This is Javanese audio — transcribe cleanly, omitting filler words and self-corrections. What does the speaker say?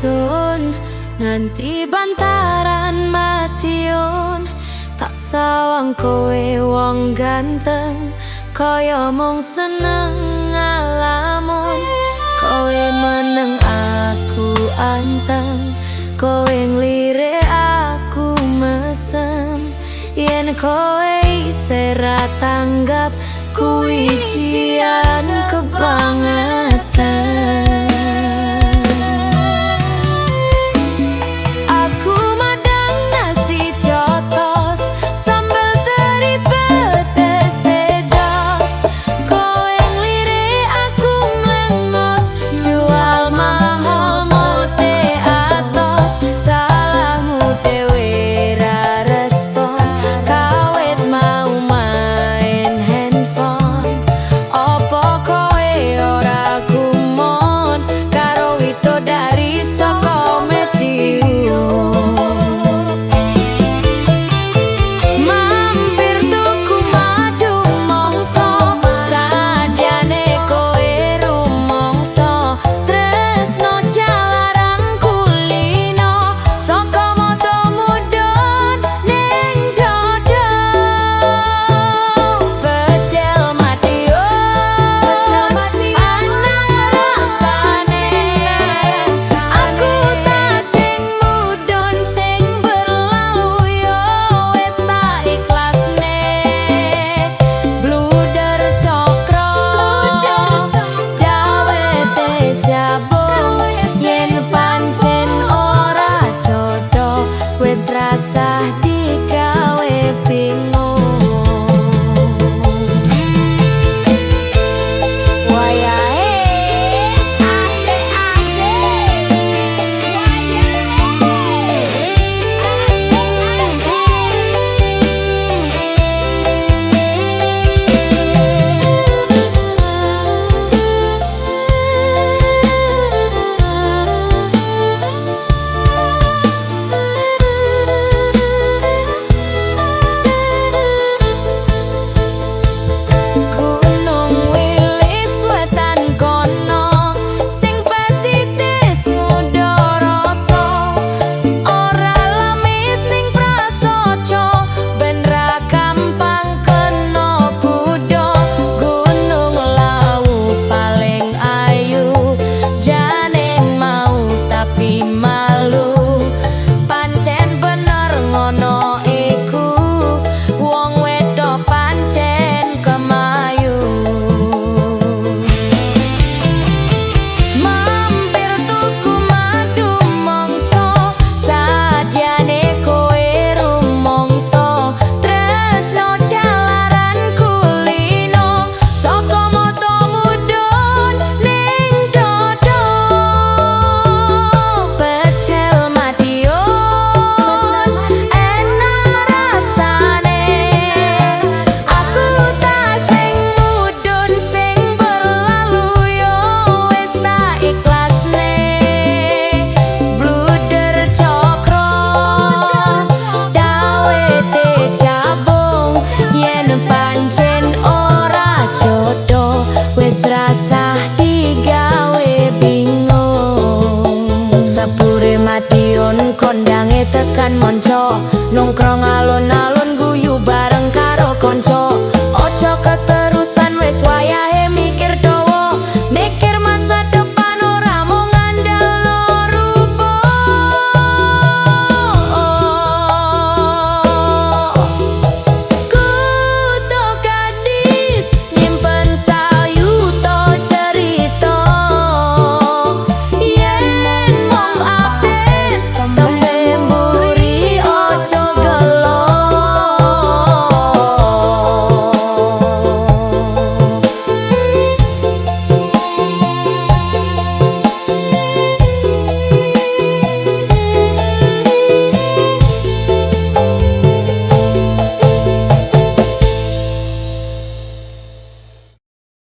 mudun nganti bantaran Madiun. Tak sawang kowe wong ganteng, kaya mung seneng ngalamun. Kowe meneng aku anteng, kowe nglirik aku mesem. Yen kowe isih ra tanggap, kuwi ujian kebangetan. Aku madang nasi cotos, sambel teri pedes jos. Kowe nglirik aku mlengos, jual mahal mote atos. Salahmu dhewe ra respon, kawit mau main handphone. Opo kowe ora gumun karo widodari saka Mediun? Mampir tuku madu mongso, sadyane kowe rumangsa tresno jalaran kulino saka moto mudhun ning dodo. Pecel Madiun ana rasane, aku ta sing mudhun sing berlalu yo wis tak ikhlasne. Bluder cokro dawete jabung, yen pancen ora jodoh wis rasah digawe bingung. Wayahe asik asik. Wayahe asik Gunung Wilis wetan kono, sing petitis ngudha rasa. Ora lamis ning prasaja, ben ra gampang kena kudha. Gunung Lawu paling ayu, jane mau tapi malu. Pancen bener ngono iku, wong wedok pancen kemayu. Mampir tuku madu mongso, sadyane kowe rumangsa tresno jalaran kulino saka moto mudhun ning dodo. Pecel Madiun enak rasane, aku ta sing mudhun sing berlalu yo wis tak ikhlasne. Bluder cokro dawete jabung, yen pancen ora jodoh wis rasah digawe bingung. Sepure Madiun kondange tekan monco, nongkrong alun-alun.